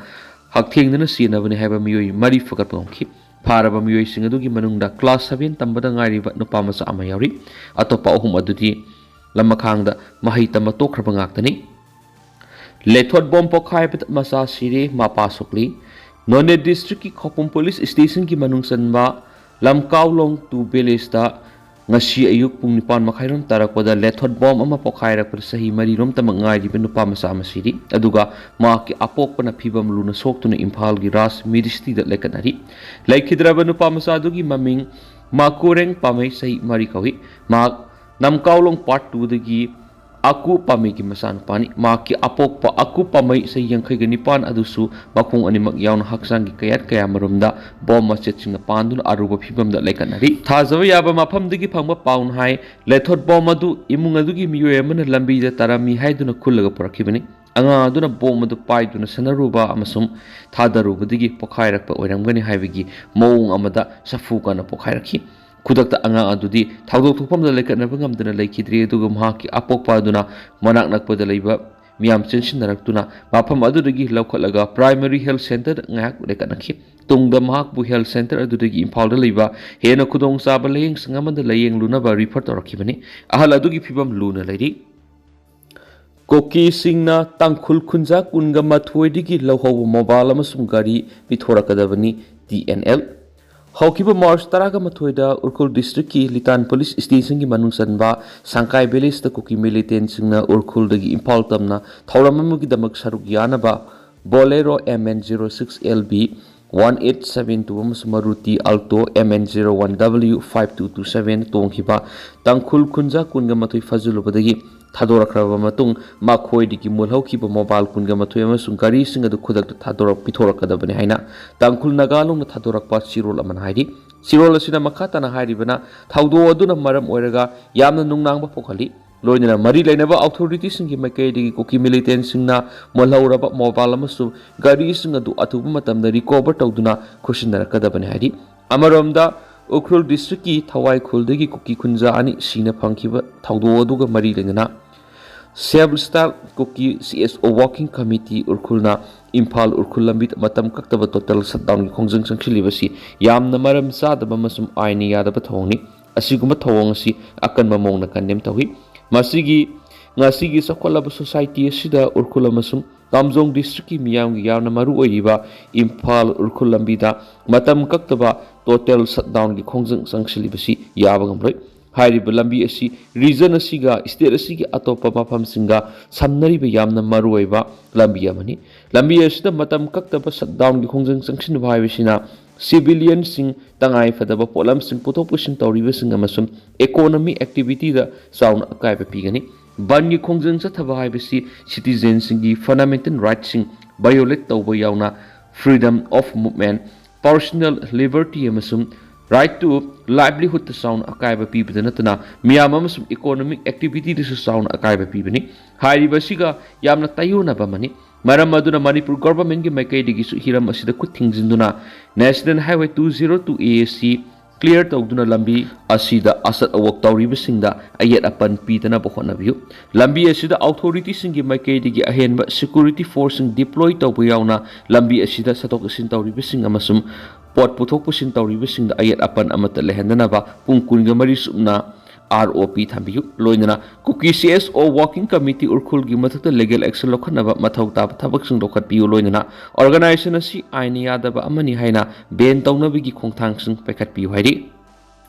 ꯍꯛꯊꯦꯡꯅꯅ ꯆꯦꯟꯅꯕꯅꯤ ꯍꯥꯏꯕ ꯃꯤꯑꯣꯏ ꯃꯔꯤ ꯐꯒꯠꯄ ꯉꯝꯈꯤ꯫ ꯐꯥꯔꯕ ꯃꯤꯑꯣꯏꯁꯤꯡ ꯑꯗꯨꯒꯤ ꯃꯅꯨꯡꯗ ꯀ꯭ꯂꯥꯁ ꯁꯚꯦꯟ ꯇꯝꯕꯗ ꯉꯥꯏꯔꯤꯕ ꯅꯨꯄꯥ ꯃꯆꯥ ꯑꯃ ꯌꯥꯎꯔꯤ꯫ ꯑꯇꯣꯞꯄ ꯑꯍꯨꯝ ꯑꯗꯨꯗꯤ ꯂꯃꯈꯥꯡꯗ ꯃꯍꯩ ꯇꯝꯕ ꯇꯣꯛꯈ꯭ꯔꯕ ꯉꯥꯛꯇꯅꯤ꯫ ꯂꯦꯊꯣꯠ ꯕꯣꯝ ꯄꯣꯈꯥꯏꯕꯗ ꯃꯆꯥ ꯁꯤꯔꯦ, ꯃꯄꯥ ꯁꯣꯛꯂꯤ꯫ ꯅꯣꯅꯦ ꯗꯤꯁꯇ꯭ꯔꯤꯛꯀꯤ ꯈꯧꯄꯨꯝ ꯄꯨꯂꯤꯁ ꯁ꯭ꯇꯦꯁꯟꯒꯤ ꯃꯅꯨꯡ ꯆꯟꯕ ꯂꯝꯀꯥꯎꯂꯣꯡ ꯇꯨ ꯚꯤꯂꯦꯖꯇ ꯉꯁꯤ ꯑꯌꯨꯛ ꯄꯨꯡ ꯅꯤꯄꯥꯟ ꯃꯈꯥꯏꯔꯣꯝ ꯇꯥꯔꯛꯄꯗ ꯂꯦꯊꯣꯠ ꯕꯣꯝ ꯑꯃ ꯄꯣꯈꯥꯏꯔꯛꯄꯗ ꯆꯍꯤ ꯃꯔꯤꯔꯣꯝꯇꯃꯛ ꯉꯥꯏꯔꯤꯕ ꯅꯨꯄꯥ ꯃꯆꯥ ꯑꯃ ꯁꯤꯔꯤ꯫ ꯑꯗꯨꯒ ꯃꯍꯥꯛꯀꯤ ꯑꯄꯣꯛꯄꯅ ꯐꯤꯕꯝ ꯂꯨꯅ ꯁꯣꯛꯇꯨꯅ ꯏꯝꯐꯥꯜꯒꯤ ꯔꯥꯖ ꯃꯤꯗꯤꯁꯤꯇꯤꯗ ꯂꯩꯈꯠꯅꯔꯤ꯫ ꯂꯩꯈꯤꯗ꯭ꯔꯕ ꯅꯨꯄꯥ ꯃꯆꯥ ꯑꯗꯨꯒꯤ ꯃꯃꯤꯡ ꯃꯥꯀꯨꯔꯦꯡ ꯄꯥꯃꯩ, ꯆꯍꯤ ꯃꯔꯤ ꯀꯧꯏ꯫ ꯃꯍꯥꯛ ꯅꯝꯀꯥꯎꯂꯣꯡ ꯄꯥꯔꯠ ꯇꯨꯗꯒꯤ ꯑꯀꯨ ꯄꯥꯃꯩꯒꯤ ꯃꯆꯥꯅꯨꯄꯥꯅꯤ꯫ ꯃꯍꯥꯛꯀꯤ ꯑꯄꯣꯛꯄ ꯑꯀꯨ ꯄꯥꯃꯩ ꯆꯍꯤ ꯌꯥꯡꯈꯩꯒ ꯅꯤꯄꯥꯟ ꯑꯗꯨꯁꯨ ꯃꯈꯣꯡ ꯑꯅꯤꯃꯛ ꯌꯥꯎꯅ ꯍꯛꯆꯥꯡꯒꯤ ꯀꯌꯥꯠ ꯀꯌꯥꯃꯔꯨꯝꯗ ꯕꯣꯝ ꯃꯆꯦꯠꯁꯤꯡꯅ ꯄꯥꯟꯗꯨꯅ ꯑꯔꯨꯕ ꯐꯤꯕꯝꯗ ꯂꯩꯈꯠꯅꯔꯤ꯫ ꯊꯥꯖꯕ ꯌꯥꯕ ꯃꯐꯝꯗꯒꯤ ꯐꯪꯕ ꯄꯥꯎꯅ ꯍꯥꯏ, ꯂꯦꯊꯣꯠ ꯕꯣꯝ ꯑꯗꯨ ꯏꯃꯨꯡ ꯑꯗꯨꯒꯤ ꯃꯤꯑꯣꯏ ꯑꯃꯅ ꯂꯝꯕꯤꯗ ꯇꯥꯔꯝꯃꯤ ꯍꯥꯏꯗꯨꯅ ꯈꯨꯜꯂꯒ ꯄꯨꯔꯛꯈꯤꯕꯅꯤ꯫ ꯑꯉꯥꯡ ꯑꯗꯨꯅ ꯕꯣꯝ ꯑꯗꯨ ꯄꯥꯏꯗꯨꯅ ꯁꯥꯟꯅꯔꯨꯕ ꯑꯃꯁꯨꯡ ꯊꯥꯗꯔꯨꯕꯗꯒꯤ ꯄꯣꯈꯥꯏꯔꯛꯄ ꯑꯣꯏꯔꯝꯒꯅꯤ ꯍꯥꯏꯕꯒꯤ ꯃꯑꯣꯡ ꯑꯃꯗ ꯁꯥꯐꯨ ꯀꯟꯅ ꯄꯣꯈꯥꯏꯔꯛꯈꯤ꯫ ꯈꯨꯗꯛꯇ ꯑꯉꯥꯡ ꯑꯗꯨꯗꯤ ꯊꯧꯗꯣꯛ ꯊꯣꯛꯐꯝꯗ ꯂꯩꯈꯠꯅꯕ ꯉꯝꯗꯅ ꯂꯩꯈꯤꯗ꯭ꯔꯤ, ꯑꯗꯨꯒ ꯃꯍꯥꯛꯀꯤ ꯑꯄꯣꯛꯄ ꯑꯗꯨꯅ ꯃꯅꯥꯛ ꯅꯛꯄꯗ ꯂꯩꯕ ꯃꯤꯌꯥꯝ ꯆꯦꯟꯁꯤꯟꯅꯔꯛꯇꯨꯅ ꯃꯐꯝ ꯑꯗꯨꯗꯒꯤ ꯂꯧꯈꯠꯂꯒ Primary Health Centre ꯉꯥꯏꯍꯥꯛ ꯂꯩꯈꯠꯅꯈꯤ꯫ ꯇꯨꯡꯗ ꯃꯍꯥꯛꯄꯨ health centre ꯑꯗꯨꯗꯒꯤ ꯏꯝꯐꯥꯜꯗ ꯂꯩꯕ ꯍꯦꯟꯅ ꯈꯨꯗꯣꯡꯆꯥꯕ ꯂꯥꯌꯦꯡꯁꯪ ꯑꯃꯗ ꯂꯥꯌꯦꯡꯂꯨꯅꯕ refer ꯇꯧꯔꯛꯈꯤꯕꯅꯤ꯫ ꯑꯍꯜ ꯑꯗꯨꯒꯤ ꯐꯤꯕꯝ ꯂꯨꯅ ꯂꯩꯔꯤ꯫ ꯀꯨꯀꯤꯁꯤꯡꯅ ꯇꯥꯡꯈꯨꯜ ꯈꯨꯟꯖꯥ ꯀꯨꯟꯒ ꯃꯥꯊꯣꯏꯗꯒꯤ ꯂꯧꯍꯧꯕ mobile ꯑꯃꯁꯨꯡ ꯒꯥꯔꯤ ꯄꯤꯊꯣꯔꯛꯀꯗꯕꯅꯤ, T N L꯫ ꯍꯧꯈꯤꯕ March ꯇꯔꯥꯒ ꯃꯥꯊꯣꯏꯗ ꯎꯈ꯭ꯔꯨꯜ district ꯀꯤ ꯂꯤꯇꯥꯟ police station ꯒꯤ ꯃꯅꯨꯡ ꯆꯟꯕ ꯁꯪꯀꯥꯏ village ꯇ ꯀꯨꯀꯤ militant ꯁꯤꯡꯅ ꯎꯈ꯭ꯔꯨꯜꯗꯒꯤ ꯏꯝꯐꯥꯜ ꯇꯝꯅ ꯊꯧꯔꯝ ꯑꯃꯒꯤꯗꯃꯛ ꯁꯔꯨꯛ ꯌꯥꯅꯕ Bolero M N zero six L B one eight seven two ꯑꯃꯁꯨꯡ Maruti Alto M N zero one W five two two seven ꯇꯣꯡꯈꯤꯕ ꯇꯥꯡꯈꯨꯜ ꯈꯨꯟꯖꯥ ꯀꯨꯟꯒ ꯃꯥꯊꯣꯏ ꯐꯥꯖꯤꯜꯂꯨꯕꯗꯒꯤ ꯊꯥꯗꯣꯔꯛꯈ꯭ꯔꯕ ꯃꯇꯨꯡ, ꯃꯈꯣꯏꯗꯒꯤ ꯃꯨꯜꯍꯧꯈꯤꯕ mobile ꯀꯨꯟꯒ ꯃꯥꯊꯣꯏ ꯑꯃꯁꯨꯡ ꯒꯥꯔꯤꯁꯤꯡ ꯑꯗꯨ ꯈꯨꯗꯛꯇ ꯊꯥꯗꯣꯔꯛ-, ꯄꯤꯊꯣꯔꯛꯀꯗꯕꯅꯤ ꯍꯥꯏꯅ ꯇꯥꯡꯈꯨꯜ ꯅꯥꯒꯥ ꯂꯣꯟꯅ ꯊꯥꯗꯣꯔꯛꯄ ꯆꯦꯔꯣꯜ ꯑꯃꯅ ꯍꯥꯏꯔꯤ꯫ ꯆꯦꯔꯣꯜ ꯑꯁꯤꯅ ꯃꯈꯥ ꯇꯥꯅ ꯍꯥꯏꯔꯤꯕꯅ, ꯊꯧꯗꯣꯛ ꯑꯗꯨꯅ ꯃꯔꯝ ꯑꯣꯏꯔꯒ ꯌꯥꯝꯅ ꯅꯨꯡꯅꯥꯡꯕ ꯄꯣꯛꯍꯜꯂꯤ꯫ ꯂꯣꯏꯅꯅ ꯃꯔꯤ ꯂꯩꯅꯕ authority ꯁꯤꯡꯒꯤ ꯃꯥꯏꯀꯩꯗꯒꯤ ꯀꯨꯀꯤ militant ꯁꯤꯡꯅ ꯃꯨꯜꯍꯧꯔꯕ mobile ꯑꯃꯁꯨꯡ ꯒꯥꯔꯤꯁꯤꯡ ꯑꯗꯨ ꯑꯊꯨꯕ ꯃꯇꯝꯗ recover ꯇꯧꯗꯨꯅ ꯈꯨꯠꯁꯤꯟꯅꯔꯛꯀꯗꯕꯅꯤ ꯍꯥꯏꯔꯤ꯫ ꯑꯃꯔꯣꯝꯗ, ꯎꯈ꯭ꯔꯨꯜ district ꯀꯤ ꯊꯋꯥꯏ ꯈꯨꯜꯗꯒꯤ ꯀꯨꯀꯤ ꯈꯨꯟꯖꯥ ꯑꯅꯤ ꯁꯤꯅ ꯐꯪꯈꯤꯕ ꯊꯧꯗꯣꯛ ꯑꯗꯨꯒ ꯃꯔꯤ ꯂꯩꯅꯅ Save Livestock Kuki C S O Working Committee ꯎꯈ꯭ꯔꯨꯜꯅ Imphal Ukhrul ꯂꯝꯕꯤꯗ ꯃꯇꯝ ꯀꯛꯇꯕ total shutdown ꯒꯤ ꯈꯣꯡꯖꯪ ꯆꯪꯁꯤꯜꯂꯤꯕꯁꯤ ꯌꯥꯝꯅ ꯃꯔꯝ ꯆꯥꯗꯕ ꯑꯃꯁꯨꯡ ꯑꯥꯏꯟꯅ ꯌꯥꯗꯕ ꯊꯧꯑꯣꯡꯅꯤ꯫ ꯑꯁꯤꯒꯨꯝꯕ ꯊꯧꯑꯣꯡ ꯑꯁꯤ ꯑꯀꯟꯕ ꯃꯑꯣꯡꯗ condemn ꯇꯧꯏ꯫ ꯃꯁꯤꯒꯤ, ꯉꯁꯤꯒꯤ ꯆꯥꯎꯈꯠꯂꯕ society ꯑꯁꯤꯗ ꯎꯈ꯭ꯔꯨꯜ ꯑꯃꯁꯨꯡ ꯀꯥꯝꯖꯣꯡ district ꯀꯤ ꯃꯤꯌꯥꯝꯒꯤ ꯌꯥꯝꯅ ꯃꯔꯨ ꯑꯣꯏꯔꯤꯕ ꯏꯝꯐꯥꯜ ꯎꯈ꯭ꯔꯨꯜ ꯂꯝꯕꯤꯗ ꯃꯇꯝ ꯀꯛꯇꯕ total shutdown ꯒꯤ ꯈꯣꯡꯖꯪ ꯆꯪꯁꯤꯜꯂꯤꯕꯁꯤ ꯌꯥꯕ ꯉꯝꯂꯣꯏ꯫ ꯍꯥꯏꯔꯤꯕ ꯂꯝꯕꯤ ꯑꯁꯤ region ꯑꯁꯤꯒ state ꯑꯁꯤꯒꯤ ꯑꯇꯣꯞꯄ ꯃꯐꯝꯁꯤꯡꯒ ꯁꯝꯅꯔꯤꯕ ꯌꯥꯝꯅ ꯃꯔꯨꯑꯣꯏꯕ ꯂꯝꯕꯤ ꯑꯃꯅꯤ꯫ ꯂꯝꯕꯤ ꯑꯁꯤꯗ ꯃꯇꯝ ꯀꯛꯇꯕ shutdown ꯒꯤ ꯈꯣꯡꯖꯪ ꯆꯪꯁꯤꯟꯕ ꯍꯥꯏꯕꯁꯤꯅ civilian ꯁꯤꯡ ꯇꯉꯥꯏ ꯐꯗꯕ ꯄꯣꯠꯂꯝꯁꯤꯡ ꯄꯨꯊꯣꯛ ꯄꯨꯁꯤꯟ ꯇꯧꯔꯤꯕꯁꯤꯡ ꯑꯃꯁꯨꯡ economic activity ꯗ ꯆꯥꯎꯅ ꯑꯀꯥꯏꯕ ꯄꯤꯒꯅꯤ꯫ ꯕꯟꯒꯤ ꯈꯣꯡꯖꯪ ꯆꯠꯊꯕ ꯍꯥꯏꯕꯁꯤ citizen ꯁꯤꯡꯒꯤ fundamental right ꯁꯤꯡ violate ꯇꯧꯕ ꯌꯥꯎꯅ freedom of movement, personal liberty ꯑꯃꯁꯨꯡ right to livelihood ꯇ ꯆꯥꯎꯅ ꯑꯀꯥꯏꯕ ꯄꯤꯕꯗ ꯅꯠꯇꯅ ꯃꯤꯌꯥꯝ ꯑꯃꯁꯨꯡ economic activity ꯗꯁꯨ ꯆꯥꯎꯅ ꯑꯀꯥꯏꯕ ꯄꯤꯕꯅꯤ꯫ ꯍꯥꯏꯔꯤꯕ ꯑꯁꯤꯒ ꯌꯥꯝꯅ ꯇꯥꯏꯑꯣꯟꯅꯕ ꯑꯃꯅꯤ꯫ ꯃꯔꯝ ꯑꯗꯨꯅ ꯃꯅꯤꯄꯨꯔ government ꯀꯤ ꯃꯥꯏꯀꯩꯗꯒꯤꯁꯨ ꯍꯤꯔꯝ ꯑꯁꯤꯗ ꯈꯨꯠ ꯊꯤꯡꯖꯤꯟꯗꯨꯅ National Highway two zero two A ꯑꯁꯤ ꯀ꯭ꯂꯤꯌꯥꯔ ꯇꯧꯗꯨꯅ ꯂꯝꯕꯤ ꯑꯁꯤꯗ ꯑꯆꯠ ꯑꯋꯣꯛ ꯇꯧꯔꯤꯕꯁꯤꯡꯗ ꯑꯌꯦꯠ ꯑꯄꯟ ꯄꯤꯗꯅꯕ ꯍꯣꯠꯅꯕꯤꯌꯨ꯫ ꯂꯝꯕꯤ ꯑꯁꯤꯗ ꯑꯣꯊꯣꯔꯤꯇꯤꯁꯤꯡꯒꯤ ꯃꯥꯏꯀꯩꯗꯒꯤ ꯑꯍꯦꯟꯕ ꯁꯦꯀ꯭ꯌꯨꯔꯤꯇꯤ ꯐꯣꯔꯁꯁꯤꯡ ꯗꯤꯄ꯭ꯂꯣꯏ ꯇꯧꯕ ꯌꯥꯎꯅ ꯂꯝꯕꯤ ꯑꯁꯤꯗ ꯆꯠꯊꯣꯛ ꯆꯠꯁꯤꯟ ꯇꯧꯔꯤꯕꯁꯤꯡ ꯑꯃꯁꯨꯡ ꯄꯣꯠ ꯄꯨꯊꯣꯛ ꯄꯨꯁꯤꯟ ꯇꯧꯔꯤꯕꯁꯤꯡꯗ ꯑꯌꯦꯠ ꯑꯄꯟ ꯑꯃꯠꯇ ꯂꯩꯍꯟꯗꯅꯕ ꯄꯨꯡ ꯀꯨꯟꯒ ꯃꯔꯤ ꯆꯨꯞꯅ ꯑꯥꯔ ꯑꯣ ꯄꯤ ꯊꯝꯕꯤꯌꯨ꯫ ꯂꯣꯏꯅꯅ ꯀꯨꯀꯤ ꯁꯤ ꯑꯦꯁ ꯑꯣ ꯋꯥꯔꯀꯤꯡ ꯀꯃꯤꯇꯤ ꯎꯔꯈꯨꯜꯒꯤ ꯃꯊꯛꯇ ꯂꯤꯒꯦꯜ ꯑꯦꯛꯁꯟ ꯂꯧꯈꯠꯅꯕ ꯃꯊꯧ ꯇꯥꯕ ꯊꯕꯛꯁꯤꯡ ꯂꯧꯈꯠꯄꯤꯌꯨ꯫ ꯂꯣꯏꯅꯅ ꯑꯣꯔꯒꯅꯥꯏꯖꯦꯁꯟ ꯑꯁꯤ ꯑꯥꯏꯟꯅ ꯌꯥꯗꯕ ꯑꯃꯅꯤ ꯍꯥꯏꯅ ꯕꯦꯟ ꯇꯧꯅꯕꯒꯤ ꯈꯣꯡꯊꯥꯡꯁꯤꯡ ꯄꯥꯏꯈꯠꯄꯤꯌꯨ ꯍꯥꯏꯔꯤ꯫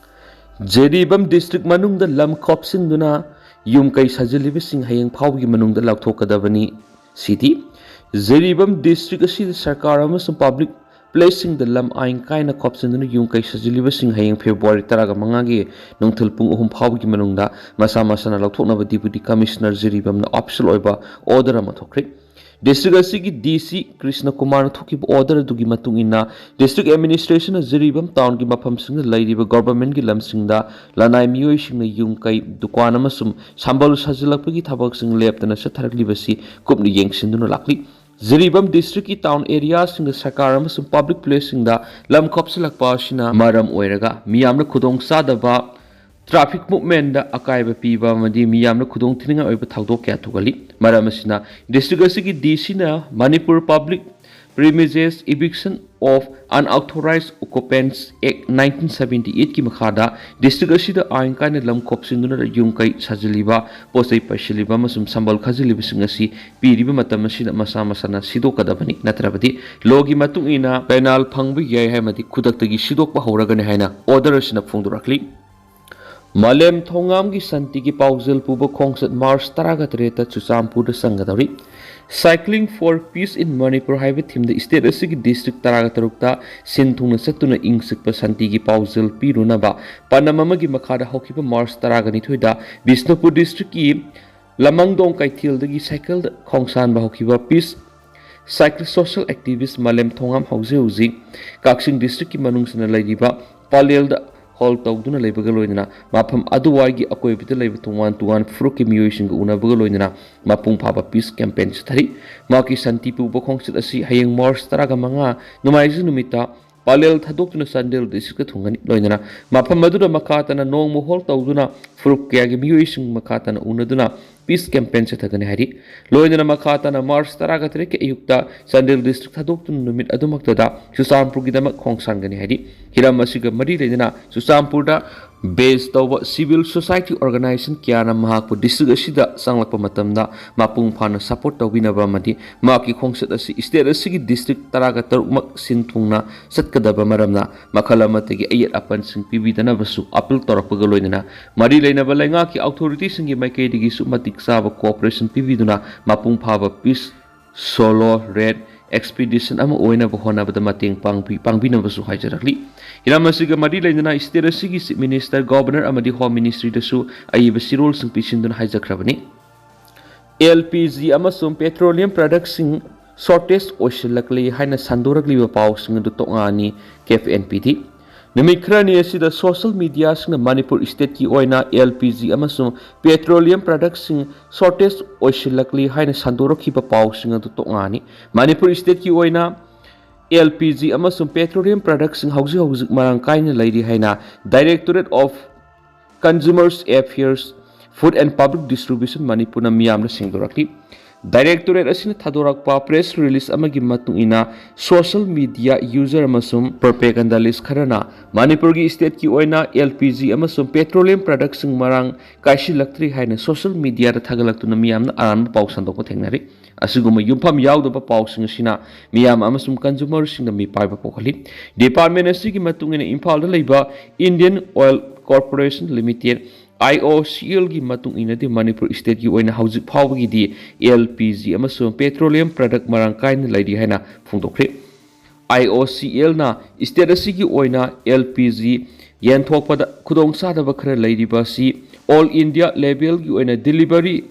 ꯖꯤꯔꯤꯕꯥꯝ ꯗꯤꯁꯇ꯭ꯔꯤꯛ ꯃꯅꯨꯡꯗ ꯂꯝ ꯈꯣꯞꯆꯤꯟꯗꯨꯅ ꯌꯨꯝ ꯀꯩ ꯁꯥꯖꯤꯜꯂꯤꯕꯁꯤꯡ ꯍꯌꯦꯡ ꯐꯥꯎꯕꯒꯤ ꯃꯅꯨꯡꯗ ꯂꯧꯊꯣꯛꯀꯗꯕꯅꯤ꯫ ꯁꯤꯗꯤ ꯖꯤꯔꯤꯕꯥꯝ ꯗꯤꯁꯇ꯭ꯔꯤꯛ ꯑꯁꯤꯗ ꯁꯔꯀꯥꯔ ꯑꯃꯁꯨꯡ ꯄꯕ꯭ꯂꯤꯛ ꯄ꯭ꯂꯦꯁꯁꯤꯡꯗ ꯂꯝ ꯑꯥꯏꯟ ꯀꯥꯏꯅ ꯈꯣꯞꯆꯤꯟꯗꯨꯅ ꯌꯨꯝ ꯀꯩ ꯁꯥꯖꯤꯜꯂꯤꯕꯁꯤꯡ ꯍꯌꯦꯡ ꯐꯦꯕ꯭ꯔꯨꯋꯥꯔꯤ ꯇꯔꯥꯃꯉꯥꯒꯤ ꯅꯨꯡꯊꯤꯜ ꯄꯨꯡ ꯑꯍꯨꯝ ꯐꯥꯎꯕꯒꯤ ꯃꯅꯨꯡꯗ ꯃꯁꯥ ꯃꯁꯥꯅ ꯂꯧꯊꯣꯛꯅꯕ ꯗꯤꯄꯨꯇꯤ ꯀꯃꯤꯁꯅꯔ ꯖꯤꯔꯤꯕꯥꯝꯅ ꯑꯣꯐꯤꯁꯤꯌꯦꯜ ꯑꯣꯏꯕ ꯑꯣꯔꯗꯔ ꯑꯃ ꯊꯣꯛꯈ꯭ꯔꯦ꯫ ꯗꯤꯁꯇ꯭ꯔꯤꯛ ꯑꯁꯤꯒꯤ ꯗꯤ ꯁꯤ ꯀ꯭ꯔꯤꯁꯅ ꯀꯨꯃꯥꯔꯅ ꯊꯣꯛꯈꯤꯕ ꯑꯣꯔꯗꯔ ꯑꯗꯨꯒꯤ ꯃꯇꯨꯡ ꯏꯟꯅ, ꯗꯤꯁꯇ꯭ꯔꯤꯛ ꯑꯦꯗꯃꯤꯅꯤꯁꯇ꯭ꯔꯦꯁꯟꯅ ꯖꯤꯔꯤꯕꯥꯝ ꯇꯥꯎꯟꯒꯤ ꯃꯐꯝꯁꯤꯡꯗ ꯂꯩꯔꯤꯕ ꯒꯣꯚꯔꯟꯃꯦꯟꯠꯀꯤ ꯂꯝꯁꯤꯡꯗ ꯂꯅꯥꯏ ꯃꯤꯑꯣꯏꯁꯤꯡꯅ ꯌꯨꯝ ꯀꯩ, ꯗꯨꯀꯥꯟ ꯑꯃꯁꯨꯡ ꯁꯝꯕꯜ ꯁꯥꯖꯤꯜꯂꯛꯄꯒꯤ ꯊꯕꯛꯁꯤꯡ ꯂꯦꯞꯇꯅ ꯆꯠꯊꯔꯛꯂꯤꯕꯁꯤ ꯀꯨꯞꯅ ꯌꯦꯡꯁꯤꯟꯗꯨꯅ ꯂꯥꯛꯂꯤ꯫ ꯖꯤꯔꯤꯕꯥꯝ ꯗꯤꯁꯇ꯭ꯔꯤꯛꯀꯤ ꯇꯥꯎꯟ ꯑꯦꯔꯤꯌꯥꯁꯤꯡꯗ ꯁꯔꯀꯥꯔ ꯑꯃꯁꯨꯡ ꯄꯕ꯭ꯂꯤꯛ ꯄ꯭ꯂꯦꯁꯁꯤꯡꯗ ꯂꯝ ꯈꯣꯞꯆꯤꯜꯂꯛꯄ ꯑꯁꯤꯅ ꯃꯔꯝ ꯑꯣꯏꯔꯒ ꯃꯤꯌꯥꯝꯅ ꯈꯨꯗꯣꯡꯆꯥꯗꯕ, ꯇ꯭ꯔꯥꯐꯤꯛ ꯃꯨꯚꯃꯦꯟꯠꯗ ꯑꯀꯥꯏꯕ ꯄꯤꯕ ꯑꯃꯗꯤ ꯃꯤꯌꯥꯝꯅ ꯈꯨꯗꯣꯡꯊꯤꯅꯤꯡꯉꯥꯏ ꯑꯣꯏꯕ ꯊꯧꯗꯣꯛ ꯀꯌꯥ ꯊꯣꯛꯍꯜꯂꯤ꯫ ꯃꯔꯝ ꯑꯁꯤꯅ ꯗꯤꯁꯇ꯭ꯔꯤꯛ ꯑꯁꯤꯒꯤ ꯗꯤ ꯁꯤꯅ Manipur Public Premises Eviction of Unauthorized Occupants Act nineteen seventy eightꯀꯤ ꯃꯈꯥꯗ ꯗꯤꯁꯇ꯭ꯔꯤꯛ ꯑꯁꯤꯗ ꯑꯥꯏꯟ ꯀꯥꯏꯅ ꯂꯝ ꯈꯣꯞꯆꯤꯟꯗꯨꯅ ꯌꯨꯝ ꯀꯩ ꯁꯥꯖꯤꯜꯂꯤꯕ, ꯄꯣꯠ ꯆꯩ ꯄꯩꯁꯤꯜꯂꯤꯕ ꯑꯃꯁꯨꯡ ꯁꯝꯕꯜ ꯈꯥꯖꯤꯜꯂꯤꯕꯁꯤꯡ ꯑꯁꯤ ꯄꯤꯔꯤꯕ ꯃꯇꯝ ꯑꯁꯤꯗ ꯃꯁꯥ ꯃꯁꯥꯅ ꯁꯤꯗꯣꯛꯀꯗꯕꯅꯤ, ꯅꯠꯇ꯭ꯔꯕꯗꯤ ꯂꯣꯒꯤ ꯃꯇꯨꯡ ꯏꯟꯅ ꯄꯦꯅꯥꯜ ꯐꯪꯕ ꯌꯥꯏ ꯑꯃꯗꯤ ꯈꯨꯗꯛꯇꯒꯤ ꯁꯤꯗꯣꯛꯄ ꯍꯧꯔꯒꯅꯤ ꯍꯥꯏꯅ ꯑꯣꯔꯗꯔ ꯑꯁꯤꯅ ꯐꯣꯡꯗꯣꯔꯛꯂꯤ꯫ ꯃꯥꯂꯦꯝ ꯊꯣꯉꯥꯝꯒꯤ ꯁꯥꯟꯇꯤꯒꯤ ꯄꯥꯎꯖꯦꯜ ꯄꯨꯕ ꯈꯣꯡꯆꯠ ꯃꯥꯔꯆ ꯇꯔꯥꯒ ꯇꯔꯦꯠꯇ ꯆꯨꯔꯆꯥꯟꯄꯨꯔꯗ ꯆꯪꯒꯗꯧꯔꯤ꯫ Cycling for Peace in Manipur ꯍꯥꯏꯕ ꯊꯤꯝꯗ ꯁ꯭ꯇꯦꯠ ꯑꯁꯤꯒꯤ ꯗꯤꯁꯇ꯭ꯔꯤꯛ ꯇꯔꯥꯒ ꯇꯔꯨꯛꯇ ꯁꯤꯟ ꯊꯨꯡꯅ ꯆꯠꯇꯨꯅ ꯏꯪ ꯆꯤꯛꯄ ꯁꯥꯟꯇꯤꯒꯤ ꯄꯥꯎꯖꯦꯜ ꯄꯤꯔꯨꯅꯕ ꯄꯥꯟꯗꯝ ꯑꯃꯒꯤ ꯃꯈꯥꯗ ꯍꯧꯈꯤꯕ ꯃꯥꯔꯆ ꯇꯔꯥꯒ ꯅꯤꯊꯣꯏꯗ ꯕꯤꯁꯅꯨꯄꯨꯔ ꯗꯤꯁꯇ꯭ꯔꯤꯛꯀꯤ ꯂꯃꯥꯡꯗꯣꯡ ꯀꯩꯊꯦꯜꯗꯒꯤ ꯁꯥꯏꯀꯜꯗ ꯈꯣꯡꯁꯥꯟꯕ ꯍꯧꯈꯤꯕ ꯄꯤꯁ ꯁꯥꯏꯀꯜ ꯁꯣꯁꯤꯌꯦꯜ ꯑꯦꯛꯇꯤꯚꯤꯁ ꯃꯥꯂꯦꯝ ꯊꯣꯉꯥꯝ ꯍꯧꯖꯤꯛ ꯍꯧꯖꯤꯛ ꯀꯛꯆꯤꯡ ꯗꯤꯁꯇ꯭ꯔꯤꯛꯀꯤ ꯃꯅꯨꯡ ꯆꯟꯅ ꯂꯩꯔꯤꯕ ꯄꯂꯦꯜꯗ ꯍꯣꯜ ꯇꯧꯗꯨꯅ ꯂꯩꯕꯒ ꯂꯣꯏꯅꯅ ꯃꯐꯝ ꯑꯗꯨꯋꯥꯏꯒꯤ ꯑꯀꯣꯏꯕꯗ ꯂꯩꯕ ꯇꯣꯉꯥꯟ ꯇꯣꯉꯥꯟꯕ ꯐꯨꯔꯨꯞꯀꯤ ꯃꯤꯑꯣꯏꯁꯤꯡꯒ ꯎꯅꯕꯒ ꯂꯣꯏꯅꯅ ꯃꯄꯨꯡ ꯐꯥꯕ ꯄꯤꯁ ꯀꯦꯝꯄꯦꯟ ꯆꯠꯊꯔꯤ꯫ ꯃꯍꯥꯛꯀꯤ ꯁꯥꯟꯇꯤ ꯄꯨꯕ ꯈꯣꯡꯆꯠ ꯑꯁꯤ ꯍꯌꯦꯡ ꯃꯥꯔꯆ ꯇꯔꯥꯒ ꯃꯉꯥ ꯅꯣꯡꯃꯥꯏꯖꯤꯡ ꯅꯨꯃꯤꯠꯇ ꯄꯂꯦꯜ ꯊꯥꯗꯣꯛꯇꯨꯅ ꯆꯥꯟꯗꯦꯜ ꯗꯤꯁꯇ꯭ꯔꯤꯛꯇ ꯊꯨꯡꯒꯅꯤ꯫ ꯂꯣꯏꯅꯅ ꯃꯐꯝ ꯑꯗꯨꯗ ꯃꯈꯥ ꯇꯥꯅ ꯅꯣꯡꯃ ꯍꯣꯜ ꯇꯧꯗꯨꯅ ꯐꯨꯔꯨꯞ ꯀꯌꯥꯒꯤ ꯃꯤꯑꯣꯏꯁꯤꯡ ꯃꯈꯥ ꯇꯥꯅ ꯎꯅꯗꯨꯅ ꯄꯤꯁ ꯀꯦꯝꯄꯦꯟ ꯆꯠꯊꯒꯅꯤ ꯍꯥꯏꯔꯤ꯫ ꯂꯣꯏꯅꯅ ꯃꯈꯥ ꯇꯥꯅ ꯃꯥꯔꯆ ꯇꯔꯥꯒ ꯇꯔꯦꯠꯀꯤ ꯑꯌꯨꯛꯇ ꯆꯥꯟꯗꯦꯜ ꯗꯤꯁꯇ꯭ꯔꯤꯛ ꯊꯥꯗꯣꯛꯇꯨꯅ ꯅꯨꯃꯤꯠ ꯑꯗꯨꯃꯛꯇꯗ ꯆꯨꯔꯆꯥꯟꯄꯨꯔꯒꯤꯗꯃꯛ ꯈꯣꯡꯁꯥꯟꯒꯅꯤ ꯍꯥꯏꯔꯤ꯫ ꯍꯤꯔꯝ ꯑꯁꯤꯒ ꯃꯔꯤ ꯂꯩꯅꯅ ꯆꯨꯔꯆꯥꯟꯄꯨꯔꯗ ꯕꯦꯖ ꯇꯧꯕ ꯁꯤꯚꯤꯜ ꯁꯣꯁꯥꯏꯇꯤ ꯑꯣꯔꯒꯅꯥꯏꯖꯦꯁꯟ ꯀꯌꯥꯅ ꯃꯍꯥꯛꯄꯨ ꯗꯤꯁꯇ꯭ꯔꯤꯛ ꯑꯁꯤꯗ ꯆꯪꯂꯛꯄ ꯃꯇꯝꯗ ꯃꯄꯨꯡ ꯐꯥꯅ ꯁꯄꯣꯔꯠ ꯇꯧꯕꯤꯅꯕ ꯑꯃꯗꯤ ꯃꯍꯥꯛꯀꯤ ꯈꯣꯡꯆꯠ ꯑꯁꯤ ꯁ꯭ꯇꯦꯠ ꯑꯁꯤꯒꯤ ꯗꯤꯁꯇ꯭ꯔꯤꯛ ꯇꯔꯥꯒ ꯇꯔꯨꯛꯃꯛ ꯁꯤꯟ ꯊꯨꯡꯅ ꯆꯠꯀꯗꯕ ꯃꯔꯝꯅ ꯃꯈꯜ ꯑꯃꯠꯇꯒꯤ ꯑꯌꯦꯠ ꯑꯄꯟꯁꯤꯡ ꯄꯤꯕꯤꯗꯅꯕꯁꯨ ꯑꯄꯤꯜ ꯇꯧꯔꯛꯄꯒ ꯂꯣꯏꯅꯅ ꯃꯔꯤ ꯂꯩꯅꯕ ꯂꯩꯉꯥꯛꯀꯤ ꯑꯣꯊꯣꯔꯤꯇꯤꯁꯤꯡꯒꯤ ꯃꯥꯏꯀꯩꯗꯒꯤꯁꯨ ꯃꯇꯤꯛ ꯆꯥꯕ ꯀꯣꯑꯣꯄꯔꯦꯁꯟ ꯄꯤꯕꯤꯗꯨꯅ ꯃꯄꯨꯡ ꯐꯥꯕ ꯄꯤꯁ ꯁꯣꯂꯣ ꯔꯦꯠ ꯑꯦꯛꯁꯄꯤꯗꯤꯁꯟ ꯑꯃ ꯑꯣꯏꯅꯕ ꯍꯣꯠꯅꯕꯗ ꯃꯇꯦꯡ ꯄꯥꯡꯕꯤ-, ꯄꯥꯡꯕꯤꯅꯕꯁꯨ ꯍꯥꯏꯖꯔꯛꯂꯤ꯫ ꯍꯤꯔꯝ ꯑꯁꯤꯒ ꯃꯔꯤ ꯂꯩꯅꯅ ꯁ꯭ꯇꯦꯠ ꯑꯁꯤꯒꯤ ꯆꯤꯐ ꯃꯤꯅꯤꯁꯇꯔ, ꯒꯣꯚꯔꯅꯔ ꯑꯃꯗꯤ ꯍꯣꯝ ꯃꯤꯅꯤꯁꯇ꯭ꯔꯤꯗꯁꯨ ꯑꯏꯕ ꯆꯦꯔꯣꯜꯁꯤꯡ ꯄꯤꯁꯤꯟꯗꯨꯅ ꯍꯥꯏꯖꯈ꯭ꯔꯕꯅꯤ꯫ ꯑꯦꯜ ꯄꯤ ꯖꯤ ꯑꯃꯁꯨꯡ ꯄꯦꯇ꯭ꯔꯣꯂꯤꯌꯝ ꯄ꯭ꯔꯗꯛꯁꯤꯡ ꯁꯣꯔꯇꯦꯖ ꯑꯣꯏꯁꯤꯜꯂꯛꯂꯤ ꯍꯥꯏꯅ ꯁꯟꯗꯣꯔꯛꯂꯤꯕ ꯄꯥꯎꯁꯤꯡ ꯑꯗꯨ ꯇꯣꯉꯥꯟꯅꯤ ꯀꯦꯐ ꯑꯦꯟ ꯄꯤꯗꯤ꯫ ꯅꯨꯃꯤꯠ ꯈꯔꯅꯤ ꯑꯁꯤꯗ ꯁꯣꯁꯦꯜ ꯃꯤꯗꯤꯌꯥꯁꯤꯡꯅ ꯃꯅꯤꯄꯨꯔ ꯁ꯭ꯇꯦꯠꯀꯤ ꯑꯣꯏꯅ ꯑꯦꯜ ꯄꯤ ꯖꯤ ꯑꯃꯁꯨꯡ ꯄꯦꯇ꯭ꯔꯣꯂꯤꯌꯝ ꯄ꯭ꯔꯗꯛꯁꯤꯡ ꯁꯣꯔꯇꯦꯖ ꯑꯣꯏꯁꯤꯜꯂꯛꯂꯤ ꯍꯥꯏꯅ ꯁꯟꯗꯣꯔꯛꯈꯤꯕ ꯄꯥꯎꯁꯤꯡ ꯑꯗꯨ ꯇꯣꯉꯥꯟꯅꯤ꯫ ꯃꯅꯤꯄꯨꯔ ꯁ꯭ꯇꯦꯠꯀꯤ ꯑꯣꯏꯅ ꯑꯦꯜ ꯄꯤ ꯖꯤ ꯑꯃꯁꯨꯡ ꯄꯦꯇ꯭ꯔꯣꯂꯤꯌꯝ ꯄ꯭ꯔꯗꯛꯁꯤꯡ ꯍꯧꯖꯤꯛ ꯍꯧꯖꯤꯛ ꯃꯔꯥꯡ ꯀꯥꯏꯅ ꯂꯩꯔꯤ ꯍꯥꯏꯅ directorate of consumers affairs, food and public distribution ꯃꯅꯤꯄꯨꯔꯅ ꯃꯤꯌꯥꯝꯗ ꯁꯦꯡꯗꯣꯔꯛꯂꯤ꯫ ꯗꯥꯏꯔꯦꯛꯇꯣꯔꯦꯠ ꯑꯁꯤꯅ ꯊꯥꯗꯣꯔꯛꯄ ꯄ꯭ꯔꯦꯁ ꯔꯤꯂꯤꯖ ꯑꯃꯒꯤ ꯃꯇꯨꯡ ꯏꯟꯅ, ꯁꯣꯁꯦꯜ ꯃꯤꯗꯤꯌꯥ ꯌꯨꯖꯔ ꯑꯃꯁꯨꯡ ꯄ꯭ꯔꯣꯄꯦꯒꯟꯗꯥꯂꯤꯁ ꯈꯔꯅ ꯃꯅꯤꯄꯨꯔꯒꯤ ꯁ꯭ꯇꯦꯠꯀꯤ ꯑꯣꯏꯅ ꯑꯦꯜ ꯄꯤ ꯖꯤ ꯑꯃꯁꯨꯡ ꯄꯦꯇ꯭ꯔꯣꯂꯤꯌꯝ ꯄ꯭ꯔꯗꯛꯁꯤꯡ ꯃꯔꯥꯡ ꯀꯥꯏꯁꯤꯜꯂꯛꯇ꯭ꯔꯤ ꯍꯥꯏꯅ ꯁꯣꯁꯦꯜ ꯃꯤꯗꯤꯌꯥꯗ ꯊꯥꯒꯠꯂꯛꯇꯨꯅ ꯃꯤꯌꯥꯝꯅ ꯑꯔꯥꯟꯕ ꯄꯥꯎ ꯁꯟꯗꯣꯛꯄ ꯊꯦꯡꯅꯔꯤ꯫ ꯑꯁꯤꯒꯨꯝꯕ ꯌꯨꯝꯐꯝ ꯌꯥꯎꯗꯕ ꯄꯥꯎꯁꯤꯡ ꯑꯁꯤꯅ ꯃꯤꯌꯥꯝ ꯑꯃꯁꯨꯡ ꯀꯟꯖꯨꯃꯔꯁꯤꯡꯗ ꯃꯤꯄꯥꯏꯕ ꯄꯣꯛꯍꯜꯂꯤ꯫ ꯗꯤꯄꯥꯔꯠꯃꯦꯟ ꯑꯁꯤꯒꯤ ꯃꯇꯨꯡ ꯏꯟꯅ, ꯏꯝꯐꯥꯜꯗ ꯂꯩꯕ Indian oil corporation limited, I O ꯁꯤ ꯑꯦꯜꯒꯤ ꯃꯇꯨꯡ ꯏꯟꯅꯗꯤ, ꯃꯅꯤꯄꯨꯔ ꯁ꯭ꯇꯦꯠꯀꯤ ꯑꯣꯏꯅ ꯍꯧꯖꯤꯛ ꯐꯥꯎꯕꯒꯤꯗꯤ ꯑꯦꯜ ꯄꯤ ꯖꯤ ꯑꯃꯁꯨꯡ ꯄꯦꯇ꯭ꯔꯣꯂꯤꯌꯝ ꯄ꯭ꯔꯗꯛ ꯃꯔꯥꯡ ꯀꯥꯏꯅ ꯂꯩꯔꯤ ꯍꯥꯏꯅ ꯐꯣꯡꯗꯣꯛꯈ꯭ꯔꯦ꯫ ꯑꯥꯏ ꯑꯣ ꯁꯤ ꯑꯦꯜꯅ ꯁ꯭ꯇꯦꯠ ꯑꯁꯤꯒꯤ ꯑꯣꯏꯅ ꯑꯦꯜ ꯄꯤ ꯖꯤ ꯌꯦꯟꯊꯣꯛꯄꯗ ꯈꯨꯗꯣꯡꯆꯥꯗꯕ ꯈꯔ ꯂꯩꯔꯤꯕ ꯑꯁꯤ ꯑꯣꯜ ꯏꯟꯗꯤꯌꯥ ꯂꯦꯚꯦꯜꯒꯤ ꯑꯣꯏꯅ ꯗꯤꯂꯤꯚꯔꯤ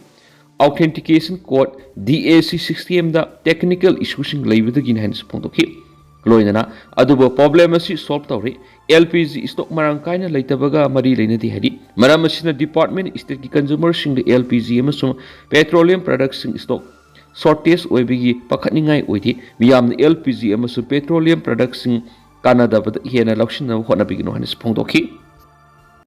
ꯑꯣꯊꯦꯟꯇꯤꯀꯦꯁꯟ ꯀꯣꯗ, ꯗꯤ ꯑꯦ ꯁꯤ ꯁꯤꯁꯇꯦꯝꯗ ꯇꯦꯛꯅꯤꯀꯦꯜ ꯏꯁꯨꯁꯤꯡ ꯂꯩꯕꯗꯒꯤꯅꯤ ꯍꯥꯏꯅꯁꯨ ꯐꯣꯡꯗꯣꯛꯈꯤ꯫ ꯂꯣꯏꯅꯅ ꯑꯗꯨꯕꯨ ꯄ꯭ꯔꯣꯕ꯭ꯂꯦꯝ ꯑꯁꯤ ꯁꯣꯜꯕ ꯇꯧꯔꯦ꯫ ꯑꯦꯜ ꯄꯤ ꯖꯤ ꯁ꯭ꯇꯣꯛ ꯃꯔꯥꯡ ꯀꯥꯏꯅ ꯂꯩꯇꯕꯒ ꯃꯔꯤ ꯂꯩꯅꯗꯦ ꯍꯥꯏꯔꯤ꯫ ꯃꯔꯝ ꯑꯁꯤꯅ ꯗꯤꯄꯥꯔꯠꯃꯦꯟ ꯁ꯭ꯇꯦꯠꯀꯤ ꯀꯟꯖꯨꯃꯔꯁꯤꯡꯗ ꯑꯦꯜ ꯄꯤ ꯖꯤ ꯑꯃꯁꯨꯡ ꯄꯦꯇ꯭ꯔꯣꯂꯤꯌꯝ ꯄ꯭ꯔꯗꯛꯁꯤꯡ ꯁ꯭ꯇꯣꯛ ꯁꯣꯔꯇꯦꯖ ꯑꯣꯏꯕꯒꯤ ꯄꯥꯈꯠꯅꯤꯡꯉꯥꯏ ꯑꯣꯏꯗꯦ꯫ ꯃꯤꯌꯥꯝꯅ ꯑꯦꯜ ꯄꯤ ꯖꯤ ꯑꯃꯁꯨꯡ ꯄꯦꯇ꯭ꯔꯣꯂꯤꯌꯝ ꯄ꯭ꯔꯗꯛꯁꯤꯡ ꯀꯥꯟꯅꯗꯕꯗ ꯍꯦꯟꯅ ꯂꯧꯁꯤꯟꯅꯕ ꯍꯣꯠꯅꯕꯤꯒꯅꯨ ꯍꯥꯏꯅꯁꯨ ꯐꯣꯡꯗꯣꯛꯈꯤ꯫